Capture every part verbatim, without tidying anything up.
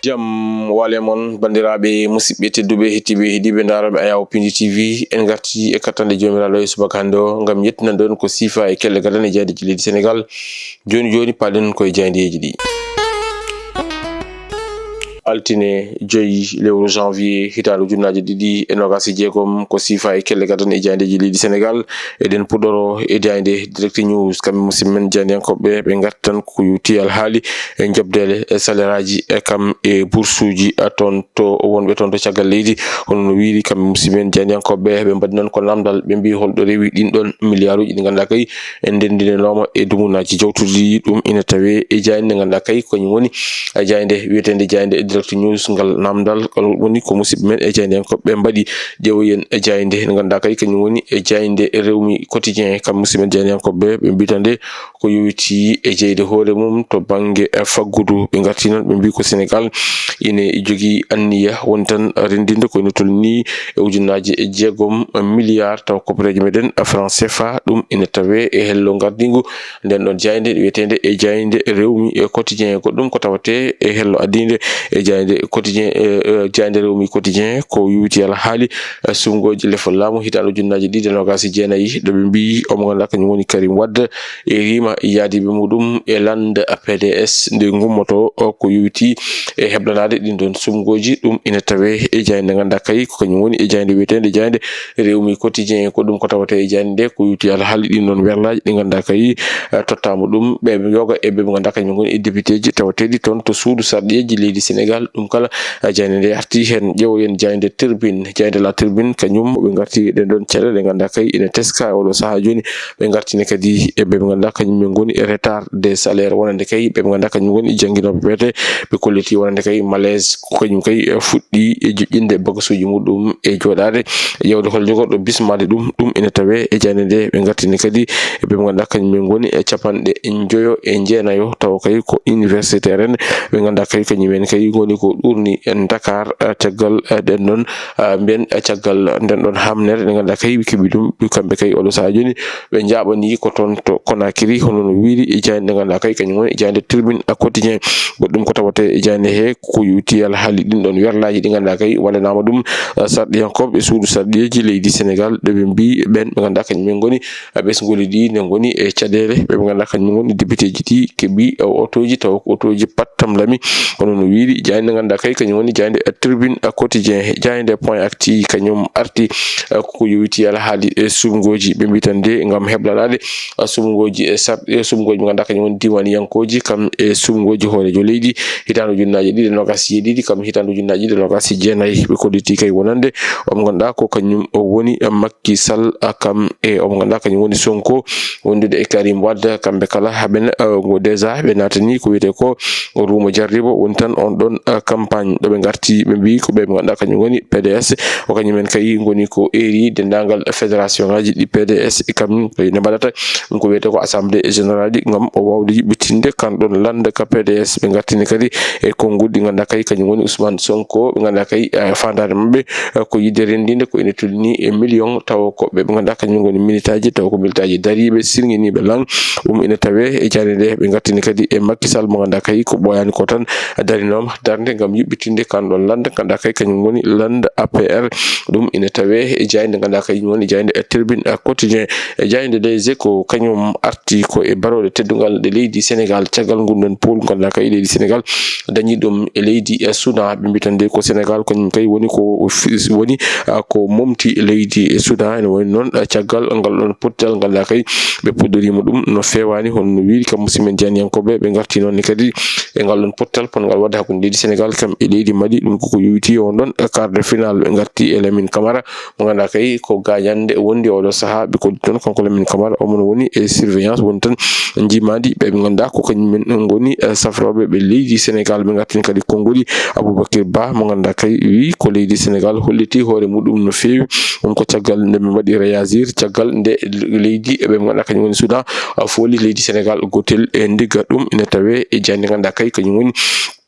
Jam waale mon, banndiraaɓe, musidɓe tedduɓe, hettiiɓe, heɗiiɓe, ndaarooɓe Ayaawo Pindi T V. En ngartii e kattanɗe Joomiraaɗo e subaka hannde o, ngam yettinan ɗon ko siifa e kelle gadane e jaayndeeji leydi Senegaal. Jooni jooni, paaɗen ko e jaayndeeji ɗi. Altine joy lewru janvier, hitaande ujunnaaje ɗiɗi e noogaas e jeegom, ko siifa e kelle gadane e jaayndeeji leydi Senegaal. Eɗen puɗɗoro e jaaynde Direct News, kamɓe musidɓe men jaayndiyankooɓe, ɓe ngartan ko yowiti alhaali e njoɓdeele e salaireaaji, e kam e boursuuji, a, toon to wonɓe toon to caggal leydi. Hono no wiiri kamɓe musidɓe men jaayndiyankooɓe, ɓe mbaɗi noon ko naamndal, ɓe mbiyi holɗo rewi ɗin ɗon miliyaaruuji ɗi ngannduɗaa kay en ndenndinanooma e dumunaaji jawtuɗi. Ɗum ina tawee e jaaynde nde ngannduɗaa kay ko kañum woni, a, jaaynde wiyeteende jaaynde Direct News. Ngal naamndal, ngal woni ko musidɓe men e jaayndiyankooɓe ɓe mbaɗi. Ƴeewoyen e jaaynde nde ngannduɗaa kay kañum woni e jaaynde Rewmi Quotidien, kam musidɓe men jaayndiyankooɓe ɓe, ɓe mbiyata nde ko yowiti e jeyde hoore mum to bannge, e, faggudu. Ɓe ngartii noon, ɓe mbii ko Senegaal ine jogii anniya woni tan renndinde ko ine tolnii e ujunnaaje e jeegom miliyaar, tawa koppareeje meɗen, e, franc C F A. Ɗum ine tawee e hello ngardiingu nden ɗon jaaynde wiyeteende e jaaynde Rewmi, e, Quotidien. Goɗɗum ko tawetee e hello addiinde e jaaynde Quotidien, e, e, jaaynde Rewmi Quotidien, ko yowiti alhaali, e, suɓngooji lefol laamu hitaande ujunnaaje ɗiɗi e noogaas e jeenayi, ɗo ɓe mbii omo ngannduɗaa kañum woni Karim Wade e rima yaadiiɓe muɗum e lannda P D S nde ngummoto, o, ko yowiti e heblanaade ɗin ɗon suɓngooji. Ɗum ina tawee e jaaynde nde ngannduɗaa kay ko kañum woni e jaaynde wiyeteende jaaynde Rewmi Quotidien. Ko ɗum ko tawetee e jaaynde nde, ko yowiti alhaali ɗin ɗon werlaaji ɗi ngannduɗaa kay, e, tottaama ɗum ɓe yoga e ɓe ngannduɗaa kañum ngoni e députéeji tawateeɗi toon to suudu sarɗiyeeji leydi Senegaal. Ɗum kala, e, jaaynde nde artii heen. Ƴeewoyen jaaynde Tribune, jaaynde La Tribune, kañum ɓe ngartii ɗen ɗon caɗeele ɗe ngannduɗaa kay ina teska e oɗo sahaa jooni. Ɓe ngartini kadi e ɓe ɓe ngannduɗaa kañum men ngoni e retard des salaires, wonande kay ɓe ɓe ngannduɗaa kañum ngoni jannginooɓe peete. Ɓe kolliti wonande kay malaise ko kañum kay, e, fuɗɗi e joƴƴinde bagasuuji muɗum e jooɗaade, ƴeewde hol jogorɗo bismaade ɗum. Ɗum ina tawee e jaaynde nde. Ɓe ngartini kadi e ɓe ɓe ngannduɗaa kañum men ngoni e capanɗe njoyo e jeenayo, tawa kay ko universitaire en, ɓe ngannduɗaa kay kañum en kay ngoni ko ɗuurni en Dakar, e, caggal, e, ɗen ɗon, e, mbiyen, e, caggal nden ɗon hamnere nde ngannduɗaa kay ɓe keɓi ɗum, ɓe kamɓe kay oɗo sahaa jooni ɓe njaaɓanii ko toon to Conakry, hono no wiiri e jaaynde nde ngannduɗaa kay kañum woni e jaaynde Tribune, e, Quotidien. Goɗɗum ko tawetee e jaaynde he ko yowiti alhaali ɗin ɗon werlaaji ɗi ngannduɗaa kay wallanaama ɗum, e, sarɗiyankooɓe suudu sarɗiyeeji leydi Senegaal, ɗo ɓe mbii ɓeen ɓe ngannduɗaa kañum en ngoni, e, ɓesnguuli ɗi ne ngoni e caɗeele, ɓe ɓe ngannduɗaa kañum ngoni députéeji ɗi keɓi, e, otooji, tawa ko otooji pattam lami. Kono no wiiri jaaynde nde ngannduɗaa kay kañum woni jaaynde, e, Tribune, e, Quotidien, jaaynde Point Actu kañum arti, e, ko yowiti alhaali, e, suɓngooji. Ɓe mbii tan nde ngam heblanaade, e, suɓngooji, e, sar-, e, suɓngooji ɓe ngannduɗaa kañum woni diiwaaniyankooji kam e suɓngooji hooreejo leydi hitaande ujunnaaje ɗiɗi e noogaas e jeeɗiɗi kam hitaande ujunnaaje ɗiɗi e noogaas e jeenayi. Ɓe kolliti kay wonande omo ngannduɗaa ko kañum o woni, e, Macky Sall, a, kam e omo ngannduɗaa kañum woni Sonko, wondude e Karim Wade, kamɓe kala haɓe na-, eh, ngo déjà ɓe naatani ko wiyetee ko ruumo jarribo, woni tan on ɗon, eh, campagne ɗo ɓe ngarti, ɓe mbii ko ɓe ɓe ngannduɗaa kañum ngoni P D S, o kañum en kay ngoni ko eri denndaangal fédération ngaji ɗi P D S e kam ne mbaɗata ɗum ko wiyetee ko assemblée générale ɗi ngam o waawde yuɓɓitinde kan ɗon lannda ka P D S. Ɓe ngartini kadi e konngol ɗi ngannduɗaa kay kañum woni Ousmane Sonko, ɓe ngannduɗaa kay, eh, faandaare maɓɓe, eh, ko yiɗde renndinde ko ene tolni e million, tawa ko ɓe, ɓe ngannduɗaa kañum ngoni militaaji, tawa ko militaaji dariiɓe, sirŋiniiɓe lan. Ɗum ene tawee e jaaynde nde. Ɓe ngartini kadi e Macky Sall mo ngannduɗaa kay ko ɓooyaani ko tan darinooma darnde ngam yuɓɓitinde kan ɗon lannda, ngannduɗaa kay kañum woni lannda A P R. Ɗum ene tawee e jaaynde ngannduɗaa kañum woni jaaynde e Tribune, eh, Quotidien, e jaaynde Les Échos, kañum arti ko e barooɗe teddungal ɗe leydi Senegaal, caggal ngun ɗon pool ngannduɗaa kay leydi Senegaal dañi ɗum e leydi, eh, Soudan. Ɓe mbii tan nde ko Senegaal kañum kay woni ko fi-, woni, ah, ko momti leydi, eh, Soudan. Ene woni noon, ah, caggal ngal ɗon pottal ngannduɗaa kay ɓe puɗɗoriima ɗum no feewaani, hono no wiiri kam musidɓe men jaayndiyankooɓe. Ɓe ngarti noon ne kadi e ngal ɗon pottal potngal waɗde hakkunde leydi Senegaal kam e leydi Mali. Ɗum koko yowiti on ɗon, eh, quart de finale. Ɓe ngarti e Lamine Camara mo ngannduɗaa kay ko gaañannde wondi oɗo sahaa, ɓe kolliti toon kanko Lamine Camara, omo woni e surveillance, woni tan njiimaandi ɓe ɓe ngannduɗaa ko kañum men ngoni, eh, safrooɓe ɓe leydi Senegaal. Ɓe ngartini kadi konngol Aboubacry Ba mo ngannduɗaa kay wi ko leydi Senegaal holliti hoore muɗum no feewi. Ɗum ko caggal nde ɓe mbaɗi réagir, caggal nde leydi ɓe ngannduɗaa kañum woni Soudan, ah, fooli leydi Senegaal gootel e ndigga. Ɗum ina tawee e jaaynde ngannduɗaa kay kañum woni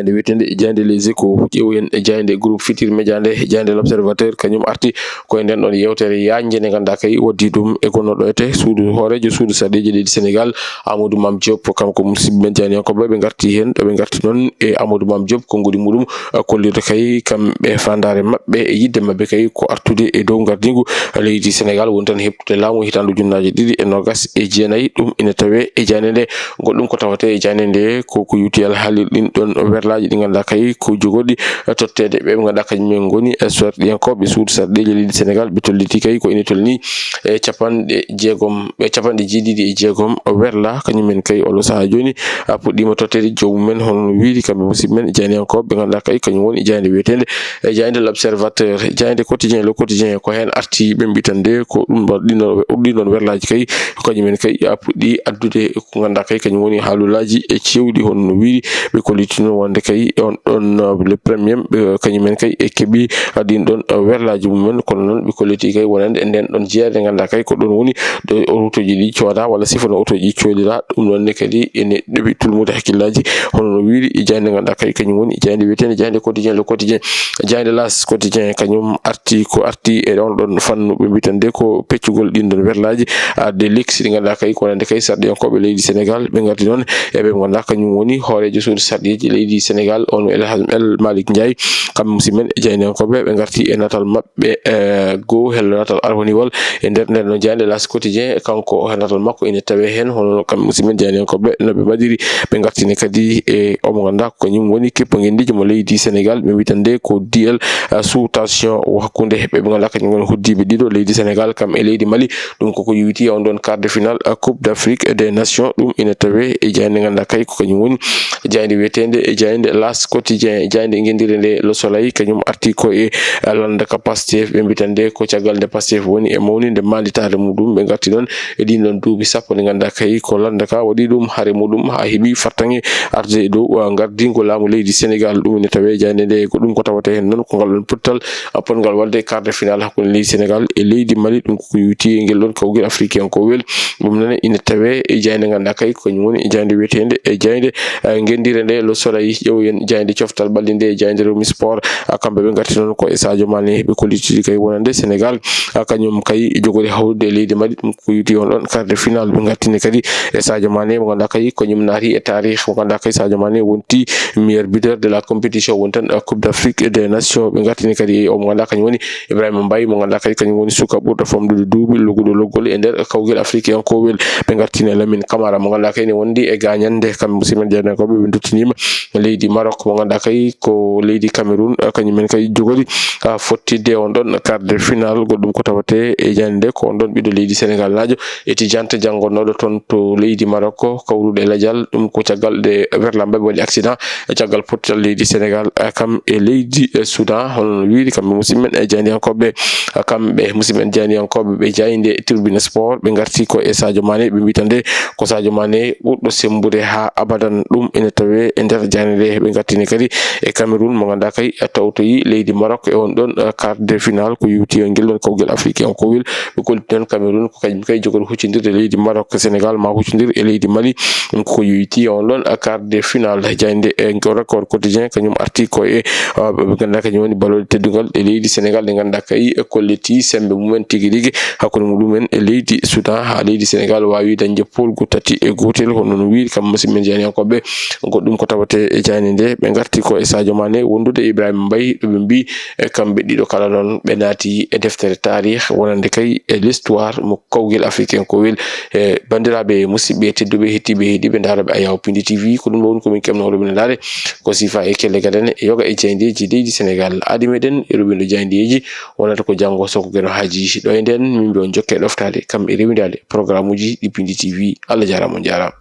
Nde wiyetende jaaynde Les Échos, ƴeewoyen e jaaynde Groupe Futurs Médias nde, jaaynde L'Observateur, kañum arti ko e nden ɗon yewtere yaajnde nde ngannduɗaa kay, waddi ɗum e gonnoɗo ete suudu, hooreejo suudu sarɗiiji leydi Senegaal, Amadou Mame Diop. Kanko musidɓe men jaayndiyankooɓe, ɓe ngarti heen, ɓe ngarti noon e Amadou Mame Diop, konguɗi muɗum, eh, kollirta kay kamɓe faandaare maɓɓe e yiɗde maɓɓe kay ko artude e dow ngardiigu leydi Senegaal, woni tan heɓtude laamu hitaande ujunnaaje ɗiɗi e noogas e jeenayi. Ɗum ina tawee e jaaynde nde. Goɗɗum ko tawetee e jaaynde nde ko ko yuti alhaali ɗin ɗon werlaaji ɗi ngannduɗaa kay ko jogorɗi, eh, totteede ɓe ɓe ngannduɗaa kañum en ngoni, eh, sarɗiyankooɓe suudu sarɗiiji leydi Senegaal. Ɓe tolliti kay ko ina tolni e capanɗe jeegom, e capanɗe jeeɗiɗi e jeegom werla, kañum en kay oɗo sahaa jooni, a, puɗɗiima totteede joomum en, hono no wiiri kamɓe musidɓe men jaayndiyankooɓe ɓe ngannduɗaa kay kañum woni jaaynde wiyeteende, e jaaynde L'Observateur, jaaynde Quotidien, Le Quotidien ko heen arti, ɓe mbiyi tan nde ko ɗum ɗon, ɗin ɗon, ɗin ɗon werlaaji kay ko kañum en kay, a, puɗɗi addude ko ngannduɗaa kay kañum woni haalulaaji e cewɗi, hono no wiiri. Ɓe kollitino wonde kay on ɗon, uh, le premier, ɓe, kañum en kay e keɓi, uh, ɗin ɗon, uh, werlaaji mum en, kono noon ɓe kolliti kay wonande e nden ɗon jeere ngannduɗaa kay ko ɗon woni ɗo o ruutuuji ɗi cooda walla sifa no otooji ɗi coodira. Ɗum ɗon ne kadi ene ɗeɓi tulmude hakkillaaji, hono no wiiri e jaaynde ngannduɗaa kay kañum woni jaaynde wiyeteende jaaynde Quotidien, Le Quotidien, jaaynde L'As Quotidien, kañum arti ko arti e on ɗon fannu, ɓe mbiyi tan nde ko peccugol ɗin ɗon werlaaji, arde leksi ɗi ngannduɗaa kay ko wonande kay sarɗiyankooɓe leydi Senegaal. Ɓe ngarti noon e ɓe ngannduɗaa kañum woni hooreejo suudu sarɗiiji leydi Senegaal, on El Hadj El Malick Ndiaye. Kamɓe musidɓe men jaayndiyankooɓe, ɓe ngarti e natal maɓɓe, eh, goo, hello natal arwaniwol e nder nden ɗon jaaynde L'As Quotidien. Kanko natal makko ina tawee heen, hono kamɓe musidɓe men jaayndiyankooɓe no ɓe mbaɗiri. Ɓe ngartini kadi e omo ngannduɗaa ko kañum woni kippo ngenndiijo mo leydi Senegaal, ɓe mbiyi tan nde ko D L, eh, sous tension o hakkunde ɓe ɓe ngannduɗaa kañum woni hoddiiɓe ɗiɗo leydi Senegaal kam e leydi Mali. Ɗum koko yowiti e on ɗon quart de finale, eh, Coupe d'Afrique des Nations. Ɗum ina tawee e jaaynde ngannduɗaa kay ko kañum woni jaaynde wiyeteende e jaaynde L'As Quotidien, jaaynde ngenndiire nde Le Soleil, kañum arti ko e, eh, lannda ka Pastef. Ɓe mbiyi tan nde ko caggal nde Pastef woni e mawninde maanditaare muɗum, ɓe ngarti noon e ɗin ɗon duuɓi sappo ɗi ngannduɗaa kay ko lannda ka waɗi ɗum hare muɗum haa heɓi fartaŋŋe arde e dow, uh, ngardiingo laamu leydi Senegaal. Ɗum ina tawee jaaynde nde ko ɗum ko tawata heen noon ko ngal ɗon pottal, uh, potngal waɗde quart de finale hakkunde leydi Senegaal e leydi Mali. Ɗum ko ko yowiti e ngel ɗon kawgel africain ko wel. Ɗum noon ina tawee e jaaynde ngannduɗaa kay ko kañum woni e jaaynde wiyeteende e jaaynde, uh, ngenndiire nde Le Soleil. Ƴeewoyen jaaynde coftal ɓalli nde e jaaynde Rewmi Sport, uh, kamɓe ɓe ngarti noon ko e Sadio Mané ɓe kollitidi kay wonande Senegaal, uh, kañum kay jogori hawrude e leydi Mali. Ɗum ko yowiti on ɗon quart de finale. Ɓe ngartini kadi e Sadio Mané mo ngannduɗaa kay ko ñum naati e taarih, mo ngannduɗaa kay Sadio Mané wonti meilleur buteur de la compétition, woni tan, uh, Coupe d'Afrique des Nations. Ɓe ngartini kadi e o mo ngannduɗaa kañum woni Ibrahima Mbaye, mo ngannduɗaa kadi kañum woni suka ɓurɗo famɗude duuɓi lugguɗo loggol e nder kawgel africain kowel. Ɓe ngartini e Lamine Camara mo ngannduɗaa kay ne wondi e gañande, kamɓe musidɓe men jaayndiyankooɓe ɓe nduttinima leydi Maroc mo ngannduɗaa kay ko leydi Cameroun, uh, kañum en kay jogori, uh, fottidde on ɗon quart de finale. Goɗɗum ko tawate e jaaynde nde ko on ɗon ɓiɗɗo leydi Senegaal naajo Etidiante janngonnooɗo toon to leydi Maroc, kawruɗo e lajal. Ɗum ko caggal nde werla mbaɓe waɗi accident e caggal pottal leydi Senegaal, eh, kam e leydi, eh, Soudan. Hono no wiiri kamɓe musidɓe men e jaayndiyankooɓe, eh, kamɓe musidɓe men jaayndiyankooɓe ɓe jaaynde Tribune Sport, ɓe ngarti ko e Sadio Mané, ɓe mbiyi tan nde ko Sadio Mané ɓurɗo semmbude haa abadan. Ɗum ene tawee e nder jaaynde nde. Ɓe ngartini kadi e Cameroun mo ngannduɗaa kay tawtoyi leydi Maroc e on ɗon, eh, quart de finale ko yowiti e ngel ɗon kawgel africain kowel. Ɓe kolliti noon Cameroun ko kañum kay jogori huccondirde leydi Maroc, Senegaal ma huccondir e leydi Mali. Ɗum ko yowiti on ɗon quart de finale. Jaaynde, eh, ko Record Quotidien, kañum arti ko e, uh, ɓe ngannduɗaa kañum woni balloɗe teddungal e leydi Senegaal, ɗe ngannduɗaa kay e kolliti semmbe mumen tigi rigi hakkunde muɗumen e leydi Soudan haa leydi Senegaal waawi dañde poolgu tati e gootel, hono no wiiri kamɓe musidɓe men jaayndiyankooɓe. Goɗɗum ko tawate e jaaynde nde, ɓe ngarti ko e Sadio Mané wondude e Ibrahima Mbaye, ɗo ɓe mbiyi e kamɓe ɗiɗo kala noon ɓe naati e deftere taarih wonande kay e l'histoire mo kawgel africain kowel. E banndiraaɓe musidɓe tedduɓe, heɗtiiɓe, heɗiiɓe ndaarooɓe Ayaw Pindi T V, ko ɗum ɗo woni ko min keɓnoo rubina ndaare ko sifa e kelle gadane e yoga e jaayndeeji leydi Senegaal. Aadi meɗen e rubinɗo jaayndeeji wonata ko janngo so ko Geno Haaji. Ɗo e nden min mbi on jokke ɗoftaade kam e rewindaade programme uji ɗi Pindi T V. Allah jaaraama, on jaaraama.